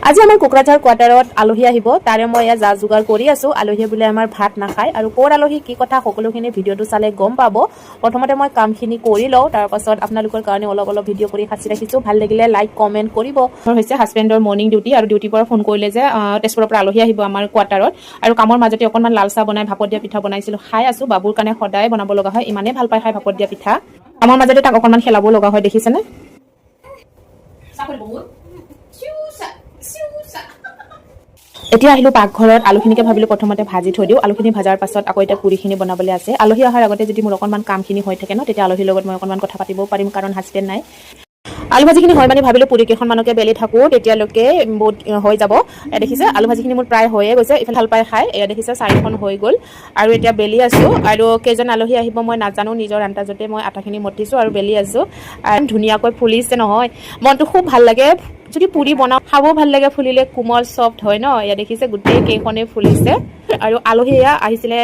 আজি আমাৰ কোকৰাঝাৰ কোৱাৰ্টাৰত আলহী আহিব। তাৰে মই এয়া যা যোগাৰ কৰি আছো। আলহীয়ে বোলে আমাৰ ভাত নাখায়। আৰু ক'ৰ আলহী, কি কথা, সকলোখিনি ভিডিঅ'টো চালে গম পাব। প্ৰথমতে মই কামখিনি কৰি লওঁ, তাৰপাছত আপোনালোকৰ কাৰণে অলপ অলপ ভিডিঅ' কৰি সাঁচি ৰাখিছোঁ। ভাল লাগিলে লাইক, কমেণ্ট কৰিব। মোৰ হৈছে হাজবেণ্ডৰ মৰ্ণিং ডিউটি আৰু ডিউটিৰ পৰা ফোন কৰিলে যে তেজপুৰৰ পৰা আলহী আহিব আমাৰ কোৱাৰ্টাৰত। আৰু কামৰ মাজতে অকণমান লাল চাহ বনাই ভাপত দিয়া পিঠা বনাইছিলোঁ, খাই আছোঁ। বাবুৰ কাৰণে সদায় বনাব লগা হয়, ইমানেই ভাল পায় খাই ভাপত দিয়া পিঠা। কামৰ মাজতে তাক অকণমান খেলাব লগা হয়, দেখিছেনে? এতিয়া আহিলোঁ পাকঘৰত। আলুখিনিকে ভাবিলোঁ প্ৰথমতে ভাজি থৈ দিওঁ। আলুখিনি ভজাৰ পাছত আকৌ এতিয়া পুৰিখিনি বনাবলৈ আছে। আলহী অহাৰ আগতে যদি মোৰ অকণমান কামখিনি হৈ থাকে ন, তেতিয়া আলহীৰ লগত মই অকণমান কথা পাতিবও পাৰিম, কাৰণ হাজবেণ্ড নাই। আলু ভাজিখিনি হয় মানে ভাবিলোঁ পুৰি কেইখনমানকে বেলি থাকোঁ, তেতিয়ালৈকে বহুত হৈ যাব। এয়া দেখিছে, আলু ভাজিখিনি মোৰ প্ৰায় হৈয়ে গৈছে। ইফালে ভাল পাই খাই। এয়া দেখিছে, চাৰিখন হৈ গ'ল আৰু এতিয়া বেলি আছোঁ। আৰু কেইজন আলহী আহিব মই নাজানো, নিজৰ আন্দাজতে মই আটাখিনি মঠিছোঁ আৰু বেলি আছোঁ। আৰু ধুনীয়াকৈ ফুলিছে নহয়, মনটো খুব ভাল লাগে। যদি পুৰি বনাওঁ, খাবও ভাল লাগে, ফুলিলে কোমল চফ্ট হয় ন। এয়া দেখিছে, গোটেই কেইখনেই ফুলিছে। আৰু আলহী এয়া আহিছিলে,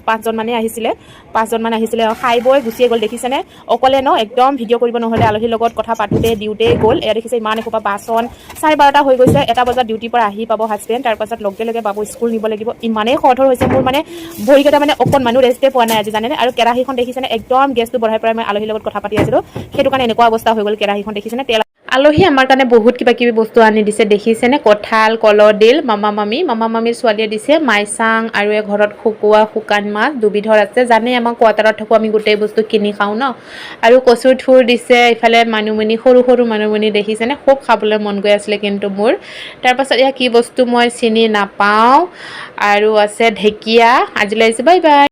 পাঁচজন মানে আহিছিলে, পাঁচজনমান আহিছিলে। খাই বৈ গুচিয়ে গ'ল, দেখিছেনে? অকলে ন, একদম ভিডিঅ' কৰিব নহ'লে। আলহীৰ লগত কথা পাতোঁতে দিওঁতে গ'ল। এয়া দেখিছে, ইমান এসোপা বাচন। 12:30 হৈ গৈছে। 1 বজাত ডিউটিৰ পৰা আহি পাব হাজবেণ্ড। তাৰপাছত লগে লগে বাবু স্কুল নিব লাগিব। ইমানেই খৰধৰ হৈছে মোৰ, মানে ভৰিকেইটা মানে অকণমানো ৰেষ্টে পোৱা নাই আজি, জানেনে? আৰু কেৰাহীখন দেখিছেনে? একদম গেছটো বঢ়াই পেলাই মই আলহীৰ লগত কথা পাতি আছিলোঁ, সেইটো কাৰণে এনেকুৱা অৱস্থা হৈ গ'ল। কেৰাহীখন দেখিছেনে? তেল। আলহী আমাৰ কাৰণে বহুত কিবা কিবি বস্তু আনি দিছে, দেখিছেনে? কঁঠাল, কলডিল, মামা মামী, মামা মামীৰ ছোৱালীয়ে দিছে মাইচাং আৰু এই ঘৰত শুকোৱা শুকান মাছ দুবিধৰ আছে। জানেই, আমাৰ কোৱাৰ্টাৰত থাকোঁ আমি, গোটেই বস্তু কিনি খাওঁ ন। আৰু কচুৰ থুৰ দিছে। ইফালে মানিমুনি, সৰু সৰু মানিমুনি দেখিছেনে? খুব খাবলৈ মন গৈ আছিলে কিন্তু মোৰ। তাৰপাছত এয়া কি বস্তু মই চিনি নাপাওঁ। আৰু আছে ঢেকীয়া। আজিলৈ আহিছোঁ, বাই বাই।